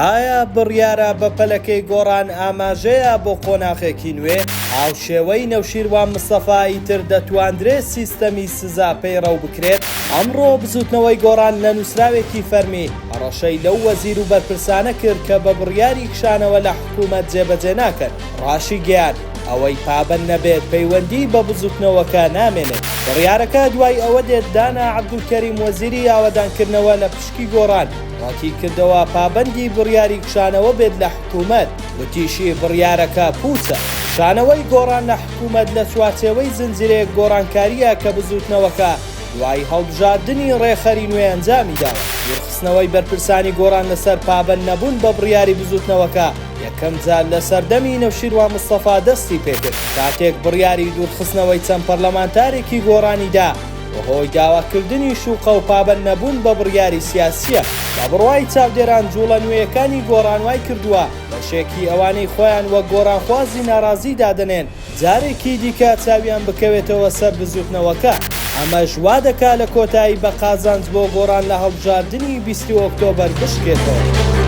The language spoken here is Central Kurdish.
ئایا بڕیارە بەپەلەکەی گۆڕان ئاماژەیە بۆ قۆناغێکی نوێ؟ هاوشێوەی نەوشیروان مستەفا ئیتر دەتواندرێت سیستەمی سزا پەیڕەو بکرێت؟ ئەمڕۆ بزوتنەوەی گۆڕان لە نوسراوێکی فەرمی هەڕەشەی لەو وەزیر و بەرپرسانە کرد کە بە بڕیاری کشانەوە لە حکومەت جێبەجێ ناکەن، ڕاشیگەیاند، ئەوەی پابەند نەبێت پەیوەندیی بە بزوتنەوەکە نامێنێت. بڕیارەکە دوای ئەوە دێت دانا عەبدولکەریم وەزیری ئاوەدانکردنەوە لە پشکی گۆڕان ڕەتیکردەوە پابەندی بڕیاری کشانەوە بێت لە حکومەت، وتیشی بڕیارەکە پوچە. کشانەوەی گۆڕان لە حکومەت لە چوارچێوەی زنجیرەیەک گۆڕانکارییە کە بزوتنەوەکە دوای هەڵبژاردنی ڕێکخەری نوێ ئەنجامی داوە. دوورخستنەوەی بەرپرسانی گۆڕان لەسەر پابەند نەبوون بە بڕیاری بزوتنەوەکە یەکەم جار لە سەردەمی نەوشیروان مستەفا دەستی پێکرد کاتێک بڕیاری دوورخستنەوەی چەند پەرلەمانتارێکی گۆڕانی دا بەهۆی داواکردنی شوقە و پابەند نەبوون بە بڕیاری سیاسییە. بە بڕوای چاودێران جوڵە نوێیەکانی گۆڕان وای کردووە بەشێکی ئەوانەی خۆیان وەک گۆڕانخوازی ناڕازی دادەنێن جارێکی دیکە چاویان بکەوێتەوە سەر بزوتنەوەکە، ئەمەش وا دەکا لە کۆتایی بە قازانج بۆ گۆڕان لە هەڵبژاردنی 20 ئۆکتۆبەر بشکێتەوە.